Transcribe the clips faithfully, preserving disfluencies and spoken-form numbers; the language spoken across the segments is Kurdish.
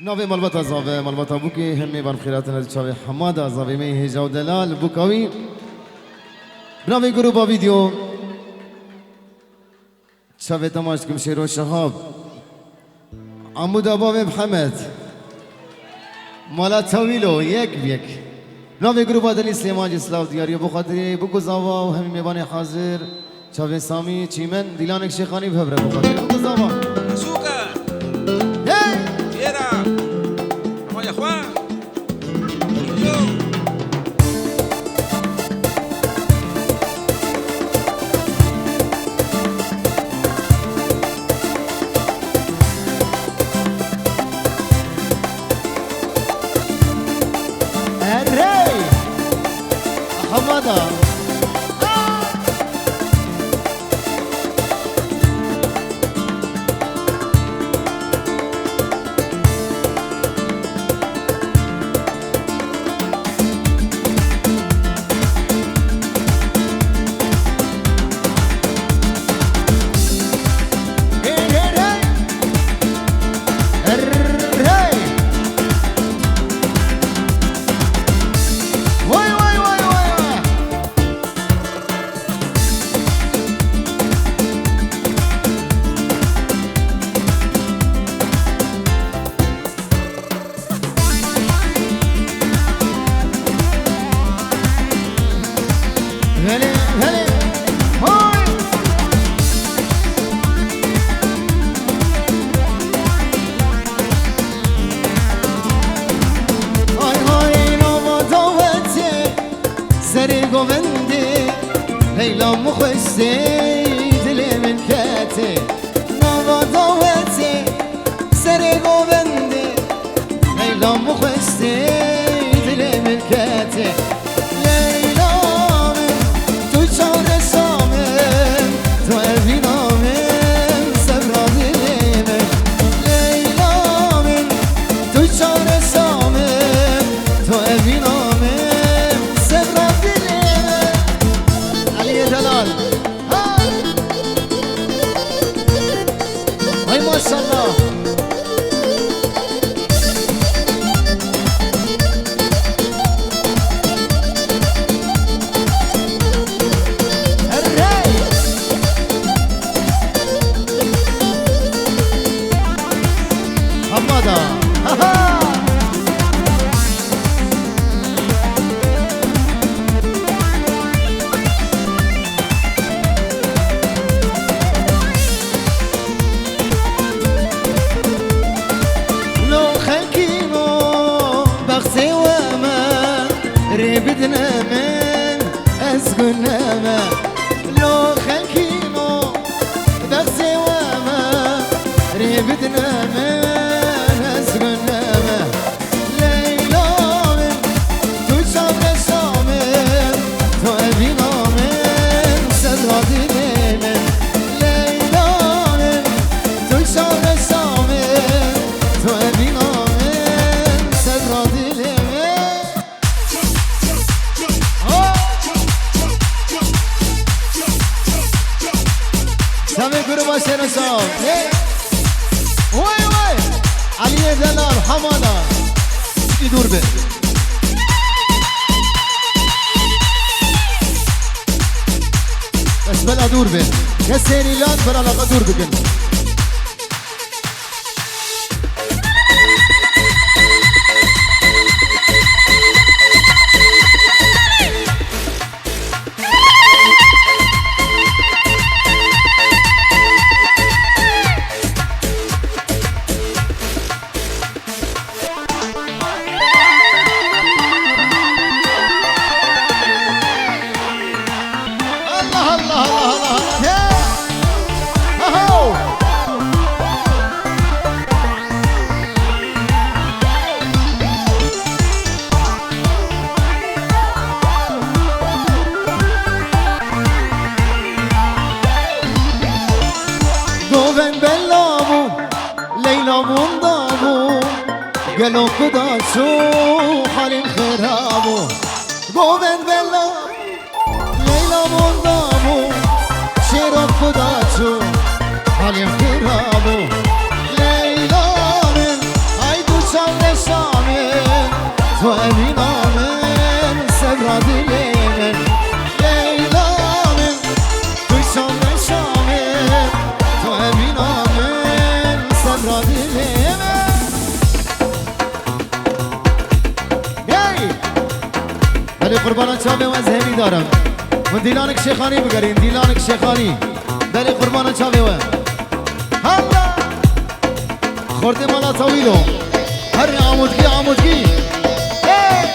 Navê malbata Zave, malbata Bûkê, hemê van xêratin ez çavê Hemada Zavê me hêja û delal Bûka wî. Bi navê gruba vîdeo. Çavê temaş dikim Şêro Şehab. Amuda bavê Mihemed. Mala Tawîlo, yek bi yek. Navê gruba Delî Silêmancî silav diyarî bo xatirê Bûk û Zava û hemî mêvanê hazir. Çavê Samî, Çîmen, dîlanek Şêxanî bi hev re bo xatirê Bûk û Zava. Sûka! Hey! Yêra! Maya xwe! Erê! Hamada! Hele, hele, hoy! Hay hay, nava dawetê, serê govendê, Leyla min xwestê, dilê min ketê. Nava dawetê, serê govendê, Leyla min xwestê, dilê min ketê. Leyla min, tu çaresa min, tu evîna min, sebra dilê min. Leyla min, tu çaresa min, tu evîna min, sebra dilê min. Eliyê Delal. Hay maşallah. Herrey. Hamada. Ha ha. Lo xelkîno bexsê we me, rê bidine min, ez gune me. Lo xelkîno bexsê we me, rê bidine min, ez gune me. Leyla min, tu çavreşa min, tu evîna min, sedra dilê min. Leyla min, tu çavreşa min, tu evîna min, sedra dilê min. Ho! Çavê gruba Şêrê Şav. Hey! Vay vay! Aliyê Delal, Hamada. Çikî dûr be. Bes bela dûr be. Kesê rîlan bera laqa dûr bikin. Allah, Allah, Allah, Allah, Allah. Hey! Aho! Govend bela bû, Leyla winda bû, gelo kuda çû, halên xera bû. Govend bela, Leyla winda bû, Şêro kuda çû, halên xera bû. Leyla min, ay tu Lê qurbana çavê we ez hemî darim. Min dîlanik Şêxanî bigerîn, dîlanik Şêxanî. Belê qurbana çavê we. Halla! Xortê mala tawîlo. Her amodgî, amodgî. Hey!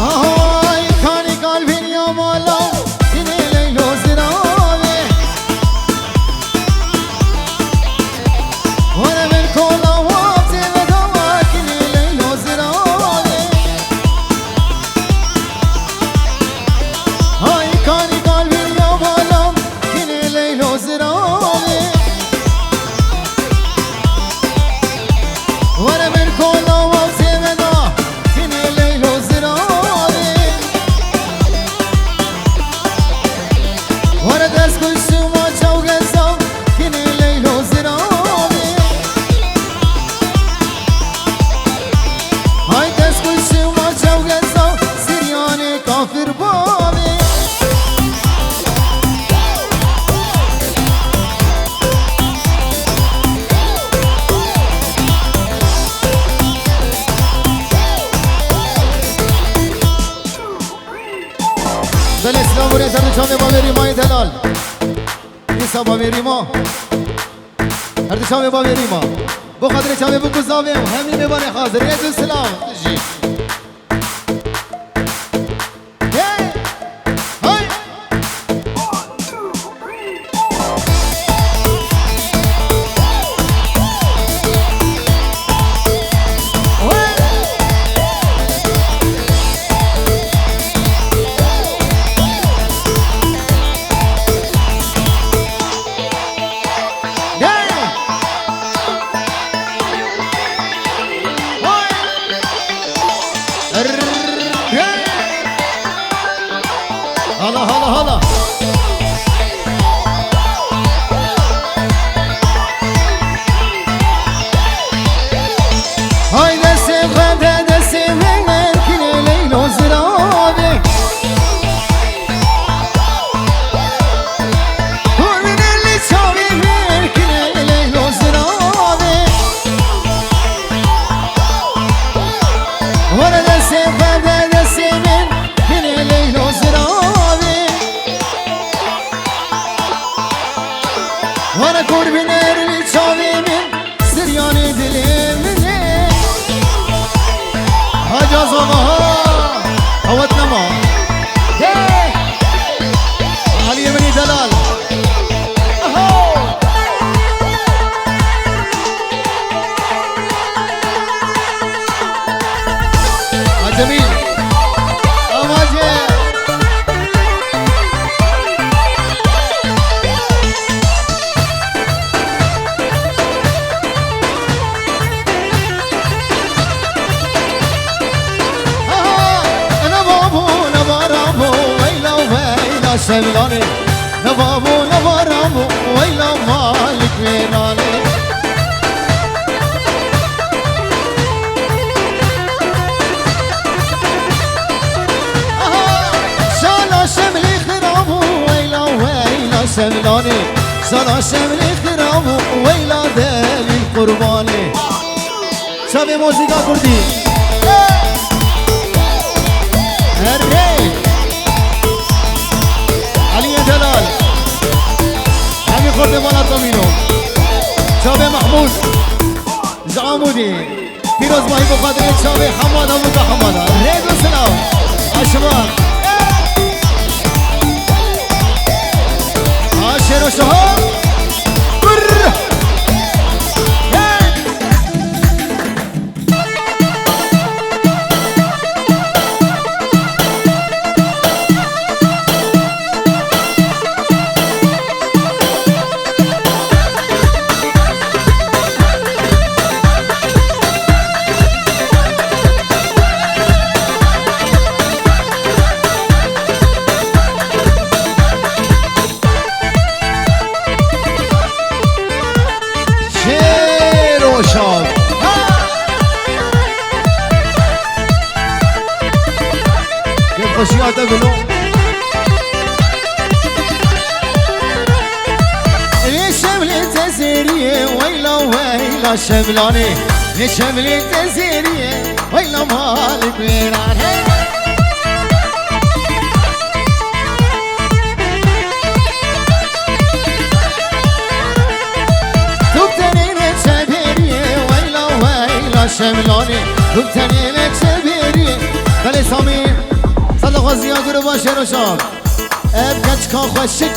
Ahay, kanî kalbîn ya mala, kinê Leylo ziravê. Were min kola wazê ve dava, kinê Leylo ziravê. Hay, kanî kalbîn ya mala, kinê Leylo ziravê. Were min kola wazê ve da, kinê Leylo ziravê. Were dest ku şima çaw geza, kinê Leylo ziravê. Hay dest ku şima çaw geza, Siryanê kafir bavê. Belê, silav û rêz her du çavê bavê Rîmayê delal. Îsa bavê Rîma. Her du çavê bavê Rîma. Bo xatirê çavê bû ku zavê û hemî mêvanê hazir. Rêz û silav jî. Hey! Hey! Hala, hala, hala. Hay destê xwe de destê min, kinê Leylo ziravê. Kurminê li çavê min, kinê Leylo ziravê. Were destê xwe de destê min, kinê Leylo ziravê. Were kurminê li çavê min, Siryanê dilê min e. Haca zava ha. Qewet nema. Hey! Aliyê min î delal. Aho! Ha Cemîl. Amace. Şemlanê, neva bû, neva rabû, weyla malik wêranê. Aha! Şala şemlê xirabû, weyla, weyla şemlanê. Şala şemlê xirabû, weyla delîl qurbanê. Çavê muzîka kurdî. Herê. Aliyê Delal. Hemî xortê mala Tomîno. Çavê Mehmûd. Ji Amûdê. Pîroz mahî bo xatirê çavê Hemada, Muka Hemada. Rêz û silav. Aşima. Aşero şaha. Brr. Hey. Şêro şav. Ha! Kêfxweşiya te bilo. Lê şemlê te zêriyê, weyla, weyla şemlanê. Lê şemlê te zêriyê, weyla malik wêran. Hey! Tu tenê me çeberiyê, weyla, weyla şemlanê. Tu tenê me çeberiyê. Belê Samî, sadaxwaziya guru baş Şêro şav. Ev keçka xweşik.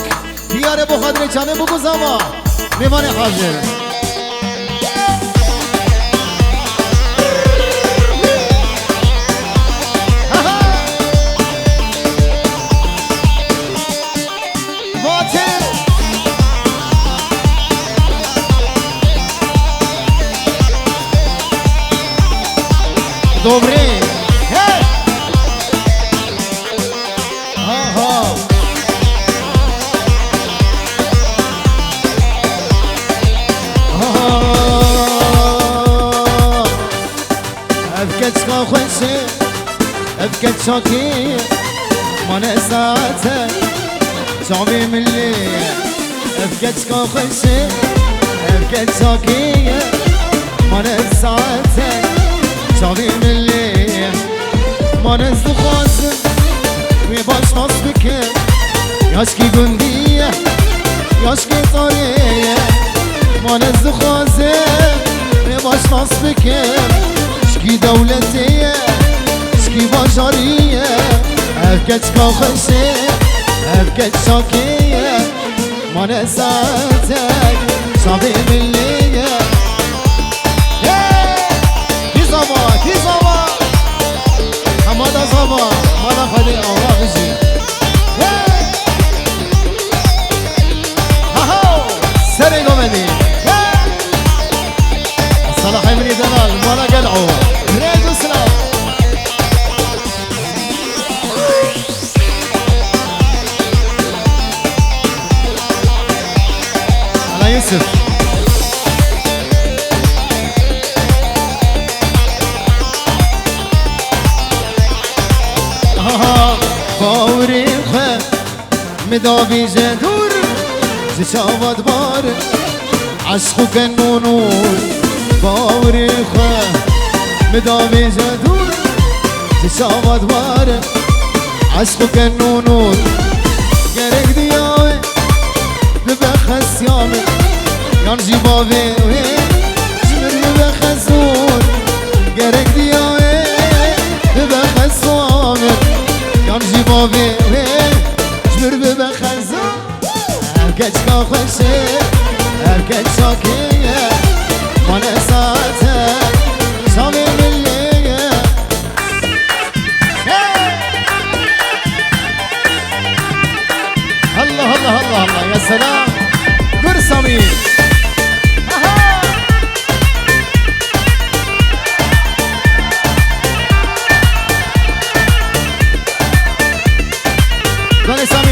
Diyare bo xatirê çavê bû ku zava. Mêvanê hazir. Aha! Batir. Dobrê. Hey! Ha, ha. Ha, ha. Ev keçka xweş e, ev keç çakê, mane saete, çavê milê. Ev keçka xweş e, ev keç çakê, mane saete, çavê milê. Man ez dixwazim wê baş nas bikim. Ya ji kî gundî ye, ya ji kê tarê ye. Man ez dixwazim wê baş nas bikim. Ji kî dewletê ye, ji kî bajarî ye. Ev keçka xweş e, ev keç çakê ye. Mane saetek çavê milê ye. Hey! Kî zava, kî zava? Hema da zava, mala Xwedê awa bijî. Hey! Haho! Serê govendî. Hey! Salahê min ê delal, mala gel awa. Rêz û silav. Ala Yusuf. Aha, bawerê xwe mi davêje dûr, ji çavat bar. Eşq û kenûn û bawerê xwe mi davêje dûr, ji çavat bar. Eşq û kenûn û gerek diya wê bibe xesiya min, yan jî bavê wê ji min bibe xezûn. Gerek diya wê bibe xesa min, yan jî bavê wê ji min bibe xezûn. Ev keçka xweş e, ev keç çakê ye. Mane saete çavê milê ye. Hey! Allah, Allah, Allah, Allah. Ya selam. Gur Samî. Aha! Belê Samî.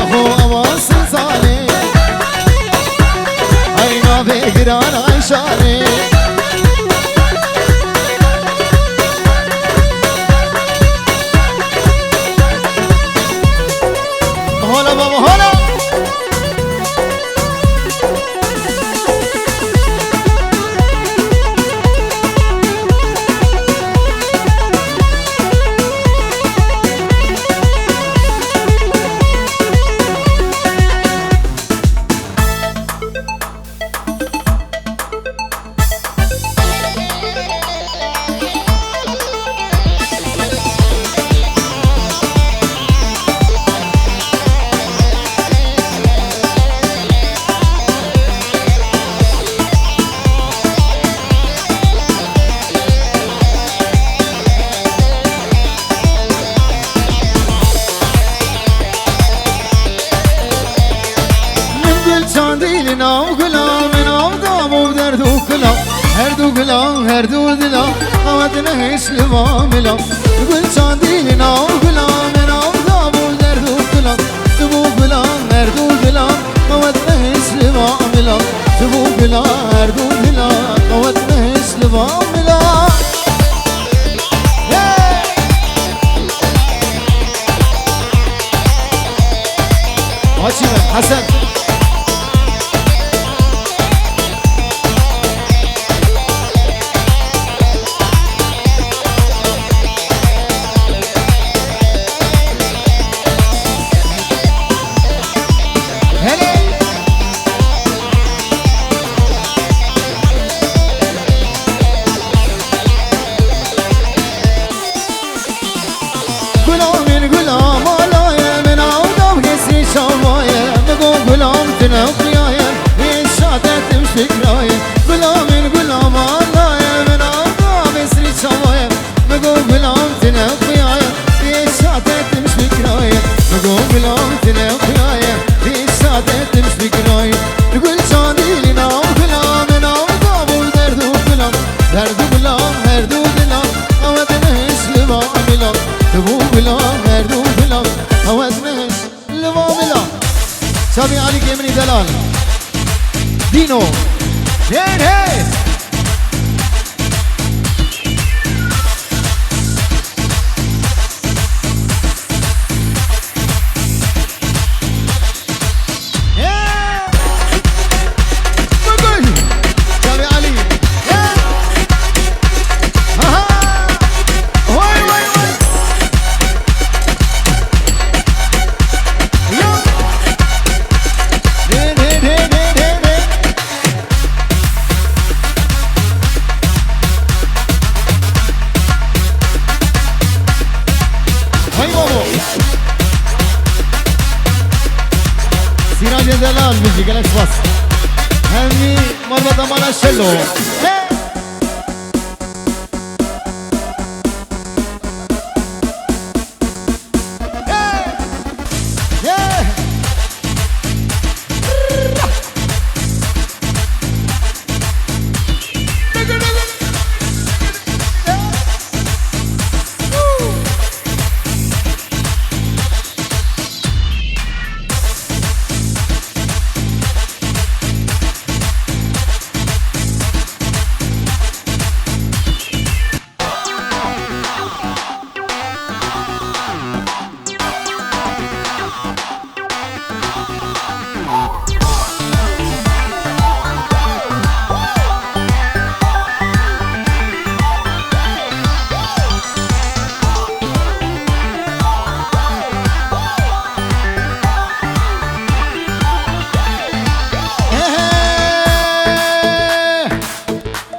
Aho ewa Silzanê, ay navê giran Ayşanê. Hola baba, hola. Nav gula me nav da bo derd û kula. Her du gula, her du dila, qewet nehêş li va mila. Gul çandî nav gula me nav da bo derd û kula. Tu bo gula, her du dila, qewet nehêş li va mila. Tu bo gula, her du dila, qewet nehêş li va mila. Hey! Haçî ben, Hesen. Gula min gula mala ye, min ew dam kesî çava ye. Mi got gulam tune xuya ye, wê şadetim ji fikra ye. Gula min gula mala ye, min ew dam kesî çava ye. Mi got gulam tune xuya ye, wê şadetim ji fikra ye. Mi got gulam tune xuya ye, wê şadetim ji fikra ye. Gul çandî nav gula min ew da bo derd û gula. Derd û gula, her du dila. Qewet nehêş li va mila. Tu bû bila, her du bila. Qewet nehêş li va mila. Çavê Elî Kêmirî delal. Dîno. Hey, hey! Hay babo. Sîracê Zelal, bijî, gelek spas. Hemî malbata mala Şelo. Hey! Hey! Hey!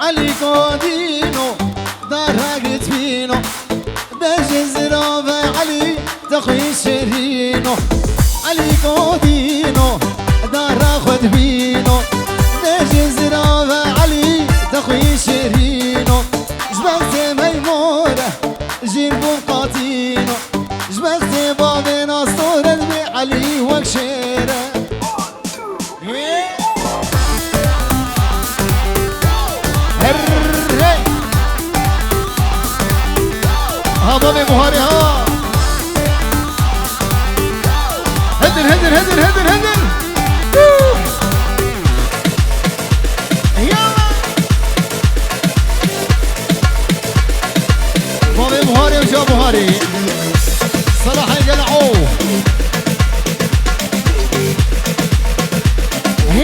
Elî Godîno, dara gitbîno, bejê zirave Elî, te xwî şêrîno. Elî Godîno, dara xwe dibîno, bejê zirave Elî, te xwî şêrîno. Ji bextê meymore, jîr bûn qatîno. Ji bextê bavê nastore dibê Elî wek şêre. Her hey! Ha, bavê buharê ha! Hedir, hedir, hedir, hedir, hedir! Woo! Ya! Bavê buharê û ca buharê. Salahê gel ew.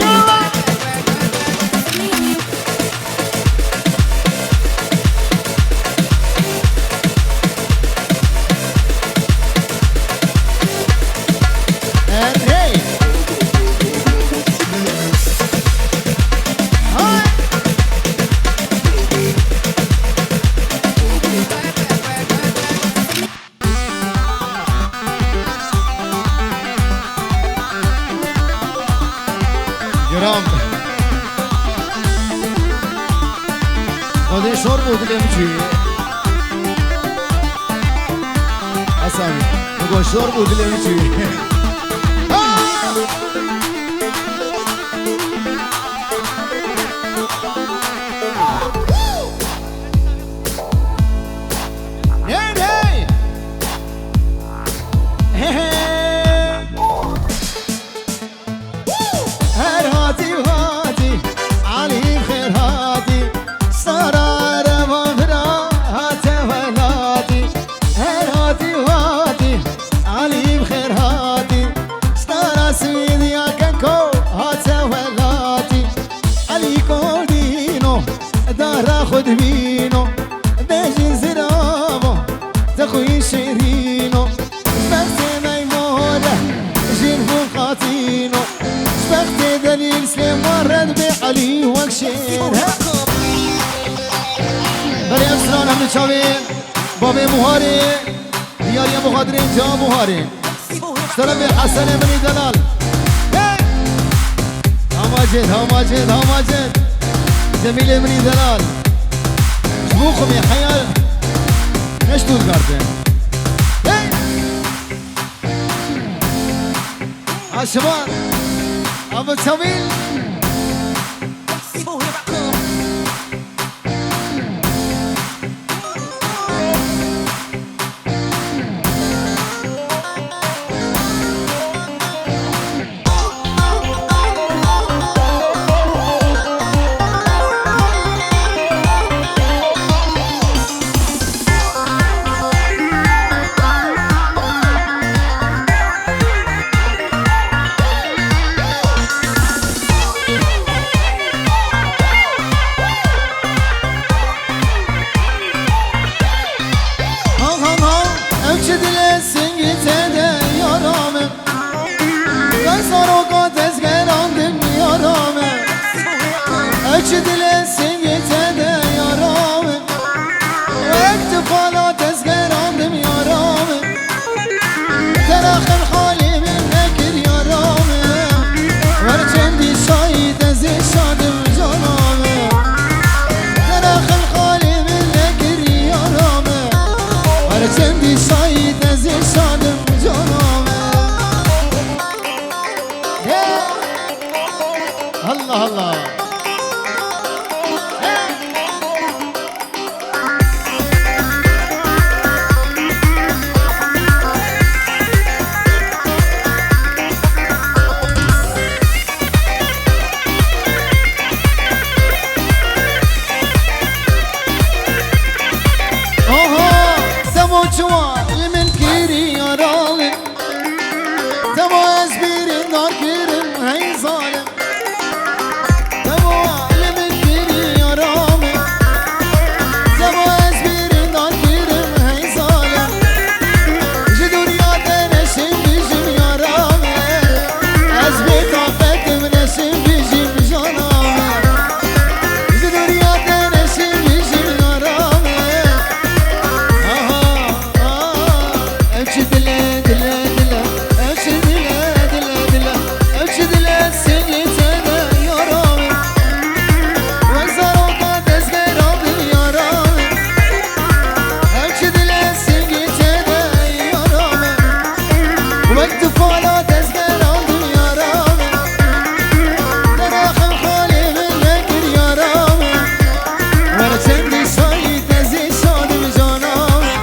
Ya! Erê! Hay! Giram. Xwedê şor bû dilê min çûyî. Esabî. Xwedê şor bû dilê min çûyî. Ha! Belê, em stran em li çavê bavê Muharê, diyariya muxadirên ca Muharê. Ji terefê Hesenê min î delal. Hey! Damacê, damacê, damacê. Cemîlê min î delal. Ji bo xwe mê heya neştû dikarte. Hey! Aşiman. Abi Cemîl. Haw, haw, haw, ew çi dile singî te de yara min. Wek zaroka tezgeran din yara min. Ew çi dile singî te de yara min. Wek tifala tezgeran din yara min. Te rexil xalê min nekir yara min. Wer çendî şahîd ez ê şadim cana min. Te rexil xalê min nekir yara min. Wer çendî şahîd ez ê şadim cana min. Hey! Allah Allah. Hey! Aha, semo çuwa li min kirî yara wê. Dema ez bîrîndar kirim, hey zalim. Dema li min kirî yara min. Dema ez bîrîndar kirim, hey zalim. Ji dûriya te neşim bijim yara min. Ez bê taqet im, neşim bijim jana min. Ji dûriya te neşim bijim yara min. Aha. Ew çi dile, dile, dile, ew çi dile, dile, dile, ew çi dile, singê te de yara min. Wek zaroka dezgera din yara min. Ew çi dile, singê te de yara min. Wek tifala dezgera din yara min. Dera xelxalê min nekir yara min. Were çendî şahîd ez ê şadim cana min.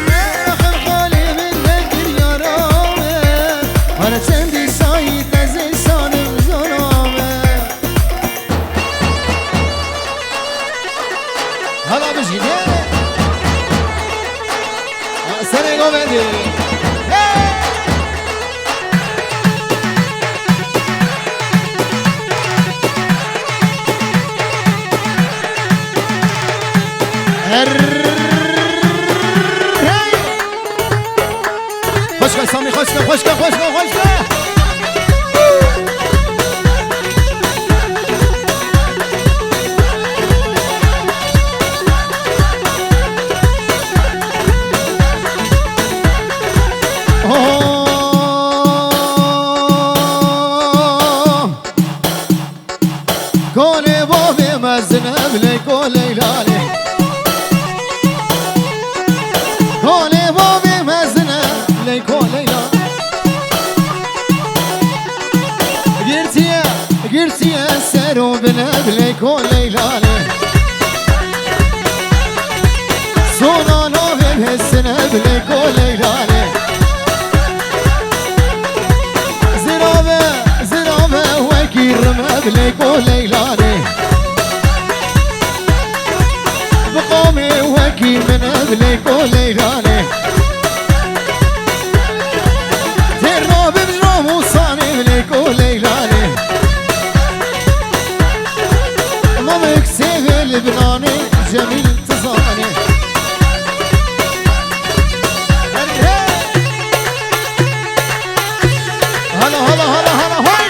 Were xelxalê min nekir yara min. Were çendî şahîd ez ê şadim cana min. Hala bijî ne? Serê govendî. Hey! Her hey! Xweşke Samî, xweşke, xweşke, xweşke, xweşke. Oh! Kolê bavê mezin ev lê kolê lalê. Kolê bavê mezin ev lê kolê lalê. Girtiye, girtiye sero bin ev lê kolê lalê. Sona navê hesine bilê koleylanê. Zirave, zirave wekî rime bilê koleylanê. Bi qamê wekî min bilê koleylanê. Têr nabim ji namûsanê bilê koleylanê. Mamik sêvê Libnanê. Cemîl Tizanê. Hala, hala, hala, hala, hay!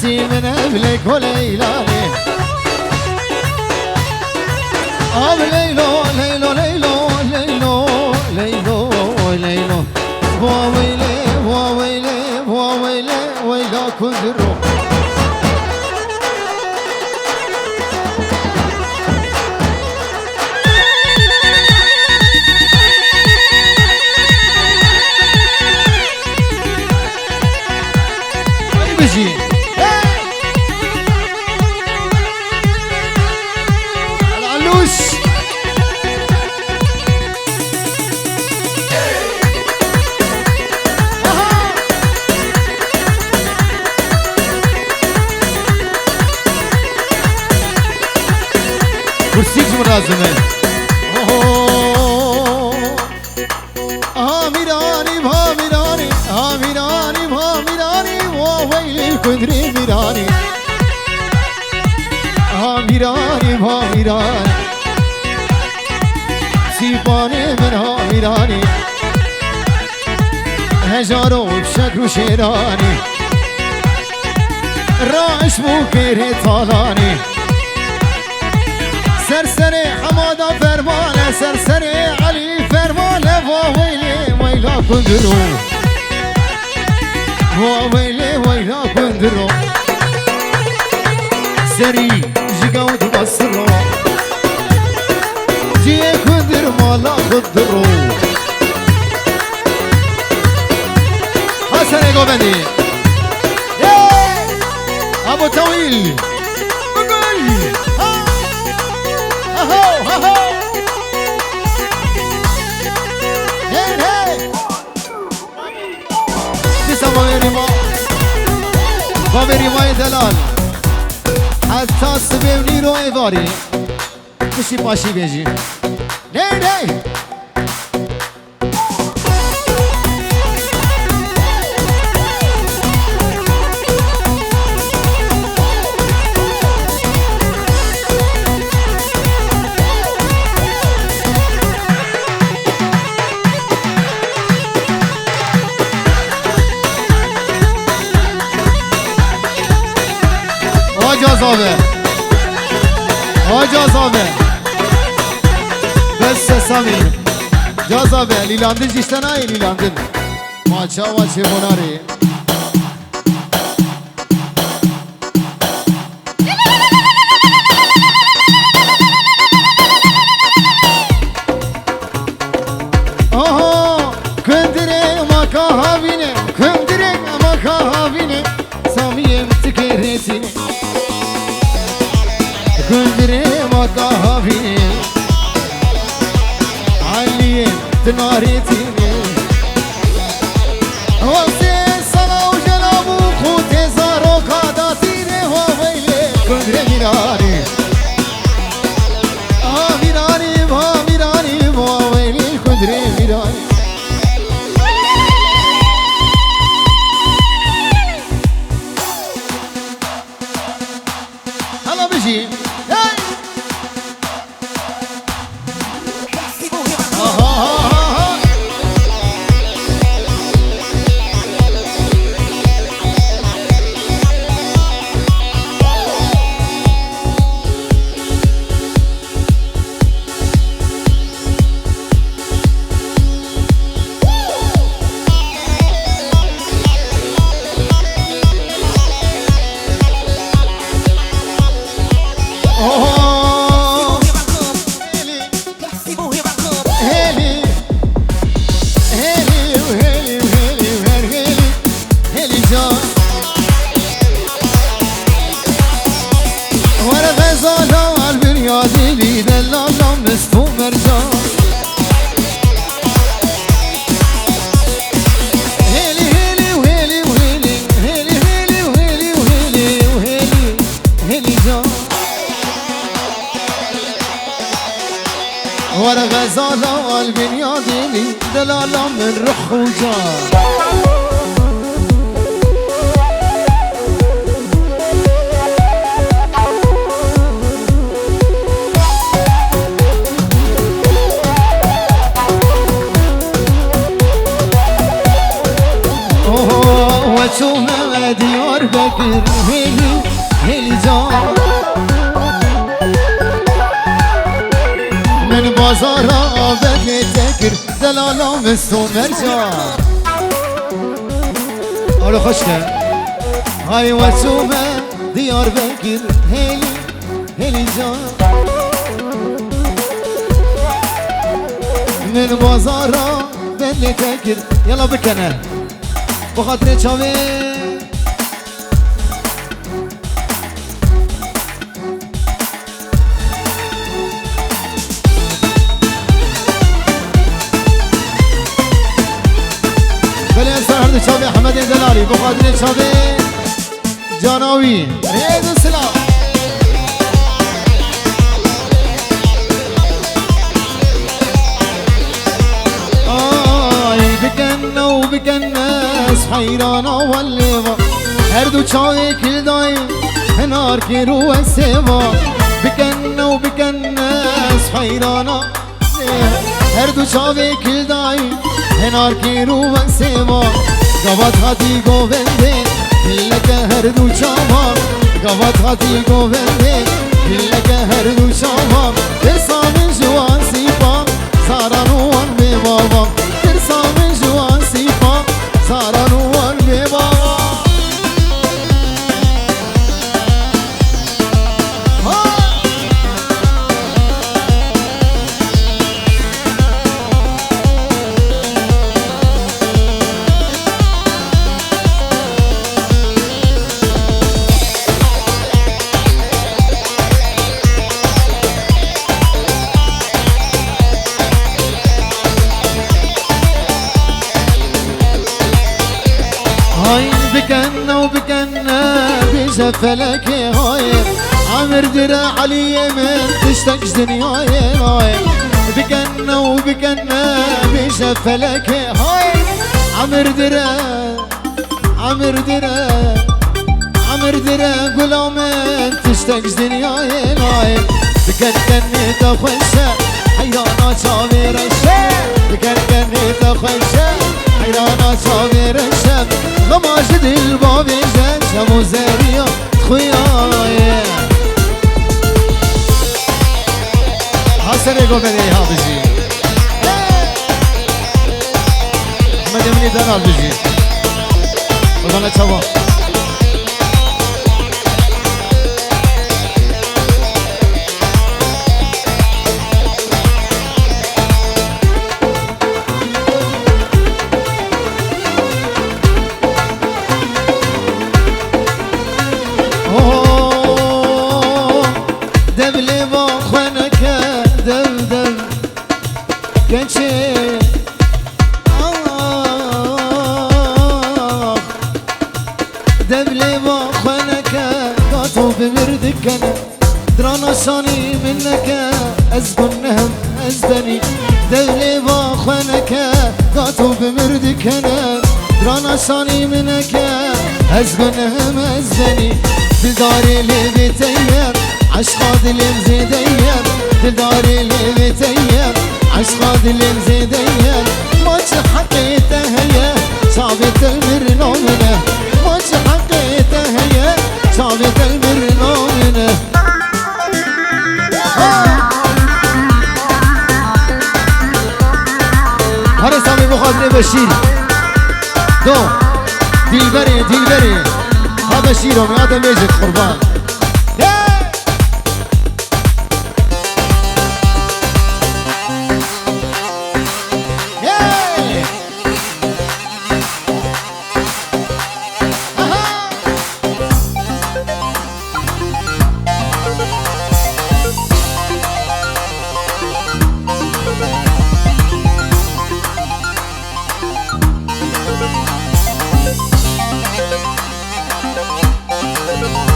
Min ev Leyko Leyla lê. Av Leylo, Leylo, Leylo, Leylo, Leylo, Leylo. Vua weylê, vua weylê, vua weylê, weyla kundiro. Ay bijî. Hey! Al Aluş. Aha! Kursîk ji min re zime. Oho! Amirani, amirani, amirani, amirani, wa weylê kundrê mirani. Amirani, amirani, sîpanê min amirani. Hejaro şekr û şêranî. Raş bû kêrê talanî. Ser serê Hemada fermane, ser serê Elî fermane, va weylê weyla kundiro. Va weylê weyla kundiro. Serî ji gewd basiro. Ciyê kundir mala xudiro. Ha serê govendî. Yey! Abo Tewîl. Bigul. Ha. Aho, aho. Hey, hey. Dîsa bavê Rîma. Bavê Rîmayê delal. Heta sibê û nîro êvarî. Piştî paşî bêjî. Ney, ney. O cazabe. O cazabe. Bes sesamî. Cazabe. Lîlandin jî işte nayê lîlandin. Ma çawa çê monarê. Aha, kundire maka havine, kundire maka havine, samiyem tikeretine. Kundire maka havine, aliyem tinaretine. Wextê sala û jela bû, qûtê zaroka datî rê wa weylê kundrê mîranî. Ha mîranî, ha mîranî, wa weylê kundrê mîranî. Hala bijî. Hey! Oho! Hêlî, hêlî, hêlî, hêlî, her hêlî, hêlî can. Were xezala al binyadî, delala mist û mercan. Hêlî, hêlî, hêlî, hêlî, hêlî, hêlî, hêlî, hêlî, hêlî can. Were xezala al binyadî, delala min ruh û can. Oho, we çûme me Diyarbekir, hêlî. Bazara bedlê te kir, delala min Somerca. Alo xweş ke. Hay we çûme Diyarbekir, hêlî, hêlî can. Min bazara bedlê te kir. Yala bikene. Bi xatirê çavê. Belê ez her du çavê Ehmedê Delalî, bi xatirê çavê cana wî. Rêz û silav. Ay, bikene û bikene, ez heyrana wellê va. Her du çavê kildayê hinar kir û wesê va. Bikene û bikene, ez heyrana. Her du çavê kildayî hinar kir û wesê va. Gavat hatî govendê, killeke her du çava. Gavat hatî govendê, killeke her du çava. Tirsa min ji wan sîpa, zaran û wan bê bava. Tirsa min ji wan sîpa, zaran û wan bê bava. Hay bikene û bikene, bêje felekê hayê. Emir dire Eliyê min, tiştek ji dinyayê nayê. Bikene û bikene, bêje felekê hayê. Emir dire, emir dire, emir dire gula min, tiştek ji dinyayê nayê. Diken kenê te xweş e, heyrana çavê reş e. Diken kenê te xweş e, heyrana çavê reş e. Xema ji dil bavêje, çem û zeriya xuya ye. Ha serê goberê ha bijî. Ehmedê min ê Delal bijî. Qurbana çavan. Oh, dev lêva xwe neke, dev, dev. Keçê, ah, dev lêva xwe neke, gato bi mir dikene. Dirana şanî min neke, ez gunehim, ez benî. Dev lêva xwe neke, gato bi mir dikene. Dirana şanî min neke, ez gunehim, ez benî. Dildarê lêvê te ye, eşqa dilê zêde ye. Dildarê lêvê te ye, eşqa dilê zêde ye. Ma çi heqê te heye, çavê te mirina min e. Ma çi heqê te heye, çavê te mirina min e. Here samê bo xatirê Beşîr. Do. Dilberê, dilberê. Ha Beşîro, ya de mêjik qurban. Hey! Hey! Aha!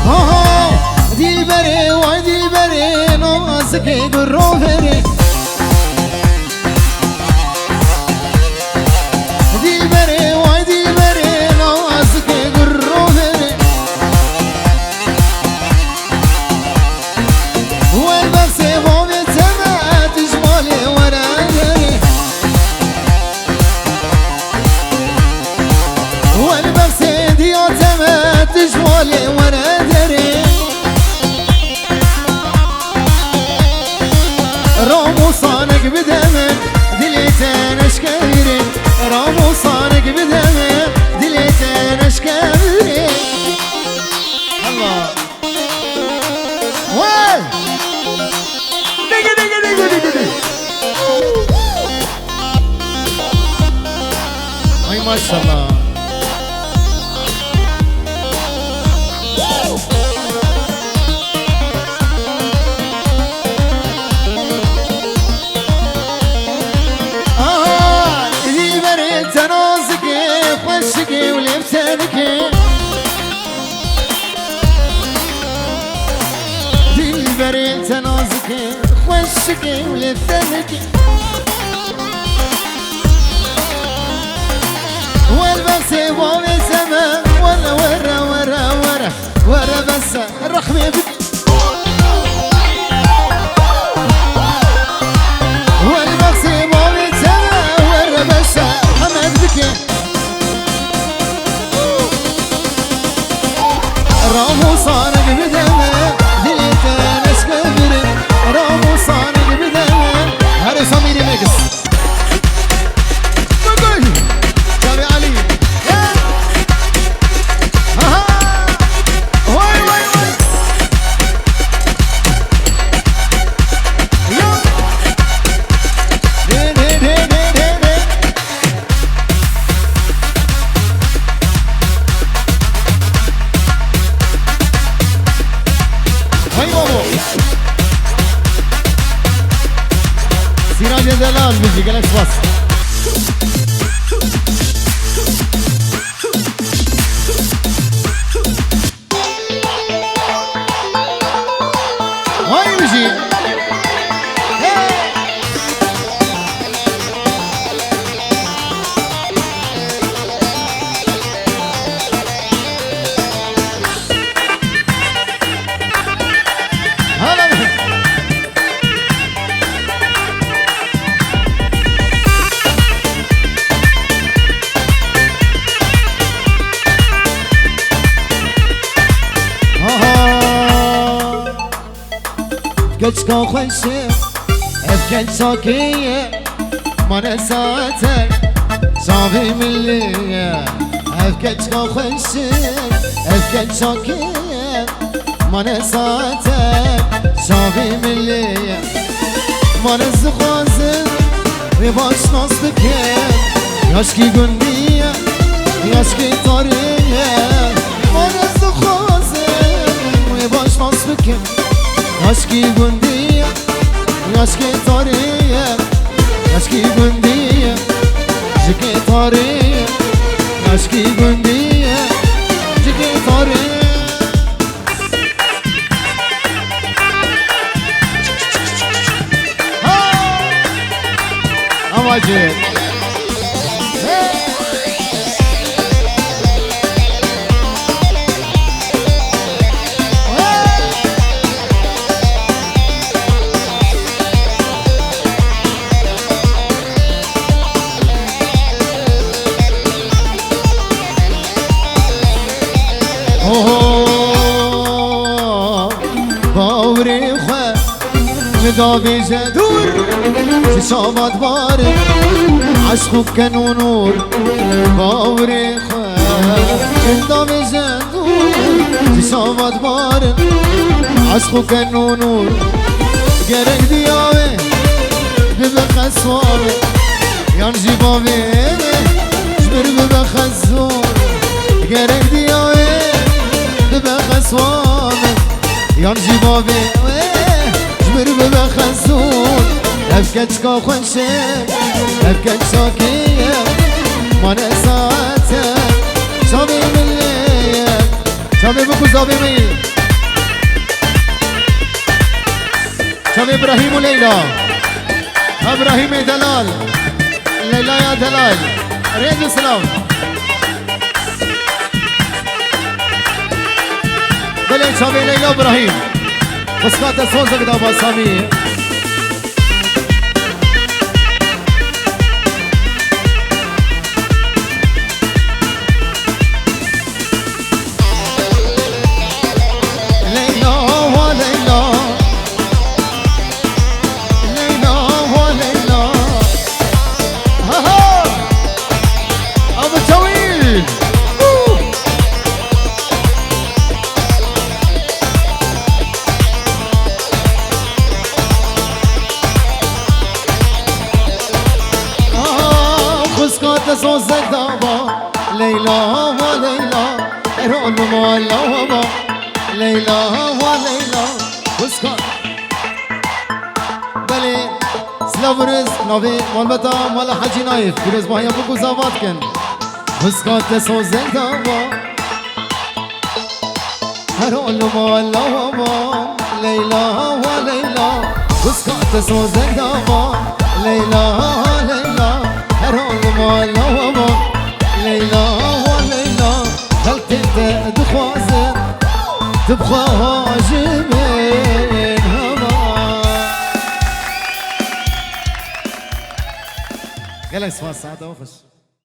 Aha! Dilberê, way dilberê, nazikê guro verê. Dilberê, way dilberê, nazikê guro verê. Welbexsê bavê te me, tu ji malê were derê. Welbexsê diya te me, tu ji malê were derê. Ramosanek bide min, dilê te neşkevîrê. Ramosanek bide min, dilê te neşkevîrê. Allah. Wey! Digi, digi, digi, digi, digi. Ay maşallah. Aha, dilberê te nazikê, xweşikê û lêv tenike. Dilberê te nazikê, xweşikê û lêv tenike. Welbesê bavê te me, were, were, were, were, were bese, rexmê bike. Welbesê bavê te me, were bese, hemed bike. Ramosanek bide min, dilê te neşkevîrê. Ramosanek bide min. Herê Samîrî mix. Bakın. Tabii Ali. Aha. Vay, vay, vay. Ya. Re, re, re. Hay babo. Siraje Delal, müzik, gelek spas. Vay müziği. Hey. Hala. Aha. Keçika xweş e, ev keç çakê ye, mane saetek, çavê milê ye. Ev keçika xweş e, ev keç çakê ye, mane saetek, çavê milê ye. Mane ez dixwazim wê baş nas bikim. Yaşkî gundî ye, yaşkî tarî ye. Mane ez dixwazim wê baş nas bikim. Yaşkî gundî ye, yaşkî tarî ye. Yaşkî gundî ye, jikê tarî ye. Yaşkî gundî ye, jikê tarî ye. Ha! Amacı. Oho! Bawerê xwe min davêje dûr, ji şabat barin, eşq û ken û nûr. Bawerê xwe min davêje dûr, ji şabat barin, eşq û ken û nûr. Gerek diya wê bibe qeswa wê. Yan jî bavê wê ji mir bibe xezûr. Gerek diya wê bibe qeswa min. Yan jî bavê wê ji mir bibe xezûr. Ev keçika xweş e, ev keçakê ye. Mane saete çavê milê ye. Çavê biku zavê min. Çavê Îbrahîm û Leyla. Îbrahîmê delal. Leylaya delal. Rêz û silav. Belê çavê Leyla Îbrahîm. Xwişka te sozek da ba Samî. Leyla, wa Leyla. Te sozek dava, Leyla wa Leyla, her olim wa lawa, Leyla wa Leyla, huska. Belê, silav û rêz, navê malbata mala Hecî Nayif, pîrozbahiya bû ku zavat kin. Huska te sozek dava. Her olim wa lawa, Leyla wa Leyla. Huska te sozek dava, Leyla, Leyla. Her olim wa lawa, Leyla, Leyla. Xelkê te dixwazin, dibxwe hajimên hema. Gelek spas, saeta we xweş.